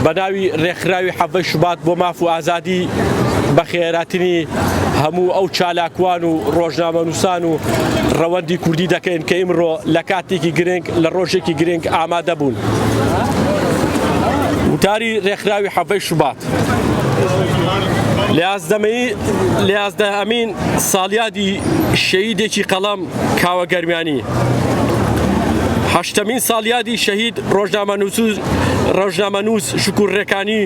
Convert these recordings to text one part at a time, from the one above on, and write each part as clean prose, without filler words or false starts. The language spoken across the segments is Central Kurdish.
بە ناوی رێکخراوی حەڤەی شوبات بۆ ماف و ئازادی بەخێراتنی هەموو ئەو چالاکوان و ڕۆژنامەنووسان و ڕەوەندی کوردی دەکەین کە ئیمڕۆ لە کاتێکی گرنگ لە ڕۆژێکی گرنگ ئامادە بوون. وتاری ڕێکخراوی حەڤەی شوبات لە یازدەهەمین ساڵیادی شەهیدێکی قەڵەم کاوە گەرمیانی هەشتەمین ساڵیادی شەهید ڕۆژنامەنووس شکور ڕێکانی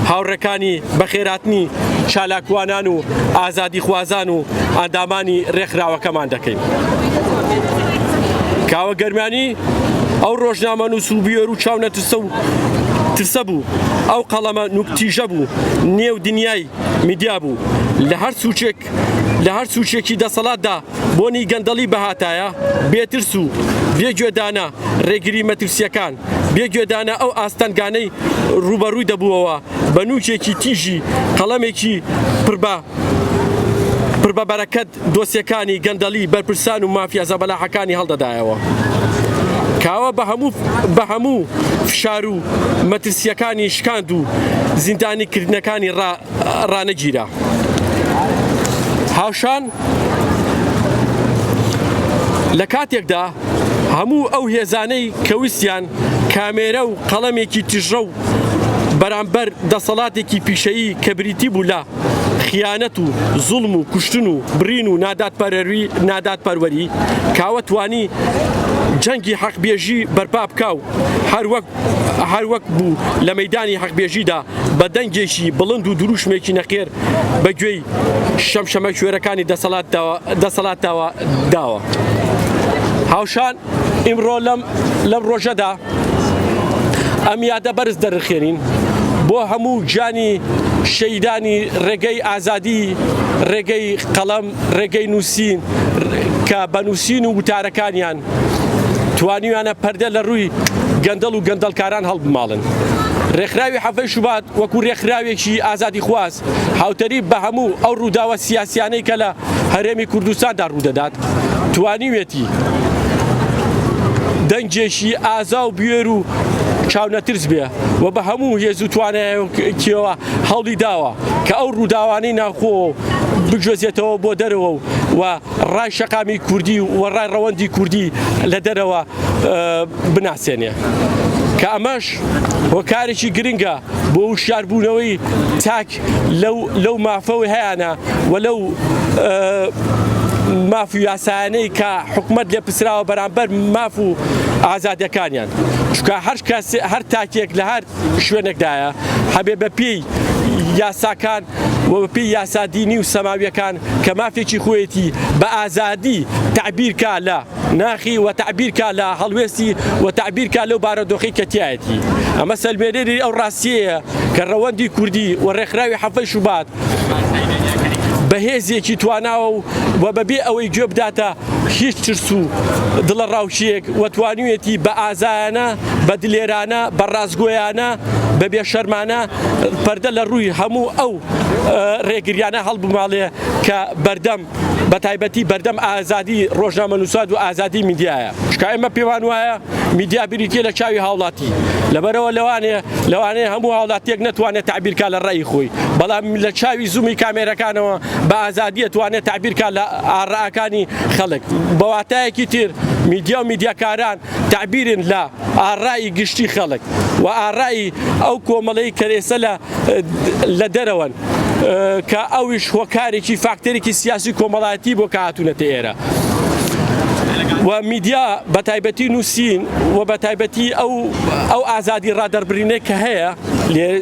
هاوڕێکانی بەخێراتنی چالاکوانان و ئازادیخوازان و ئەندامانی ڕێکخراوەکەمان دەکەین. کاوە گەرمیانی ئەو ڕۆژنامەنووس و بوێر و چاونەترسە و ترسە بوو، ئەو قەڵەمە نوکتیژە بوو نێو دنیای میدیا بوو لە هەر سوچێک لە هەر سوچێکی دەسەڵاتدا بۆنی گەندەڵی بهاتایە، بێ ترس و بێ گوێدانە ڕێگری مەترسییەکان، بێ گوێدانە ئەو ئاستەنگانەی ڕووبەڕووی دەبووەوە، بە نووکێکی تیژی قەڵەمێکی پڕ بە پڕ بە بەرەکەت دۆسیەکانی گەندەڵی بەرپرسان و مافیا زەبەلاحەکانی هەڵدەدایەوە. کاوە بە هەموو بە هەموو فشار و مەترسییەکانی شکاند و زیندانیکردنەکانی ڕا ڕانەگیرا. هاوشان لە کاتێکدا هەموو ئەو هێزانەی کە ویستیان کامێرە و قەڵەمێکی تیژڕەو بەرامبەر دەسەڵاتێکی پیشەیی کە بریتی بوو لە خیانەت و زوڵم و کوشتن و بڕین و نادادپەروەری، کاوە توانی جەنگی حەقبێژی بەرپا بکا و هەروەک هەروەک بوو لە مەیدانی حەقبێژیدا بە دەنگێکی بڵند و دروشمێکی نەقێر بە گوێی شەمشەمەکوێرەکانی دەسەڵاتداوە داوە. هاوشان ئیمڕۆ لەم لەم ڕۆژەدا ئەم یادە بەرز دەرخێنین بۆ هەموو گیانی شەیدانی ڕێگەی ئازادی ڕێگەی قەڵەم ڕێگەی نووسین کە بە نووسین و وتارەکانیان توانیویانە پەردە لە ڕووی گەندەڵ و گەندەڵکاران هەڵبماڵن. ڕێکخراوی حەڤەی شوبات وەکو ڕێکخراوێکی ئازادیخواز هاوتەریب بە هەموو ئەو ڕووداوە سیاسیانەی کە لە هەرێمی کوردستاندا ڕوودەدات توانیوێتی دەنگێکی ئازا و بوێر و چاونەترس بێ و بە هەموو هێز و توانایەکیەوە هەوڵی داوە کە ئەو ڕووداوانەی ناوخۆ بگوێزێتەوە بۆ دەرەوە و ڕای شەقامی کوردی و ڕای ڕەوەندی کوردی لە دەرەوە بناسێنێ کە ئەمەش هۆکارێکی گرنگە بۆ وشیاربوونەوەی تاک لەو لەو مافەوەی هەیانە و لەو ماف و یاسایانەی کە حکومەت لێپرسراوە بەرامبەر ماف و ئازادیەکانیان چونکە هەر کەس هەر تاکێک لە هەر شوێنێکدایە هەبێ بە پێی یاساکان و بە پێی یاسا دینی و سەماویەکان کە مافێکی خۆیەتی بە ئازادی تەعبیر کا لە ناخی و تەعبیر کا لە هەڵوێستی و تەعبیر کا لەو بارودۆخەی کە تیایەتی ئەمە سەلمێنەری ئەو ڕاستیەیە کە ڕەوەندی کوردی و ڕێکخراوی حەڤەی شوبات بە هێزێکی تواناوە و بەبێ ئەوەی گوێ بداتە هیچ ترس و دڵەڕاوکییەک و توانیویەتی بە ئازایانە، بە دلێرانە، بە ڕاستگۆیانە، بە بێشەرمانە پەردە لە ڕووی هەموو ئەو ڕێگریانە هەڵبماڵێ کە بەردەم بە تایبەتی بەردەم ئازادی ڕۆژنامەنووسان و ئازادی میدیایە. چونکە ئێمە پێمان وایە میدیا بریتیە لە چاوی هاوڵاتی لەبەرەوە لەوانەیە لەوانەیە هەموو هاوڵاتیەک نەتوانێت تەعبیر کا لە ڕەئی خۆی بەڵام لە چاوی زوومی کامێرەکانەوە بە ئازادیە توانێت تەعبیر کا لە ئاڕاکانی خەڵک بە واتایەکی تر میدیا و میدیاکاران تەعبیرن لە ئاڕای گشتی خەڵک و ئاڕای ئەو کۆمەڵەی کە ئێستا لە لە دەرەوەن کە ئەویش هۆکارێکی فاکتەرێکی سیاسی کۆمەڵایەتی بۆ کە هاتوونەتە ئێرە و میدیا بە تایبەتی نووسین و بە تایبەتی ئەو ئەو ئازادی ڕادەربرینێک کە هەیە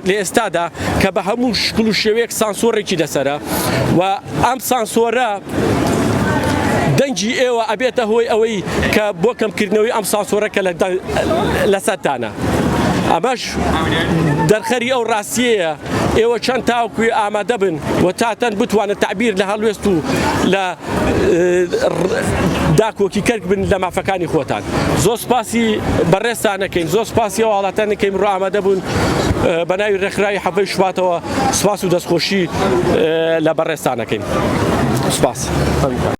لە ئێستادا کە بە هەموو شکل و شێوەیەک سانسۆڕێکی لەسەرە و ئەم سانسۆرە دەنگی ئێوە ئەبێتە هۆی ئەوەی کە بۆ کەمکردنەوەی ئەم سانسۆرە کە لەسەرتانە ئەمەش دەرخەری ئەو ڕاستیەیە ئێوە چەند تاوکوێ ئامادە بن و تاتەن بتوانن تەعبیر لە هەڵوێست و لە داکۆکی کەرک بن لە مافەکانی خۆتان زۆر سپاسی بەڕێزتان نەکەین زۆر سپاسی ئەو هاوڵاتیان نەکەین ڕۆ ئامادە بوون بە ناوی ڕێکخراوی حەڤەی شوباتەوە سپاس و دەستخۆشی لە بەڕێزتان نەکەین سپاس.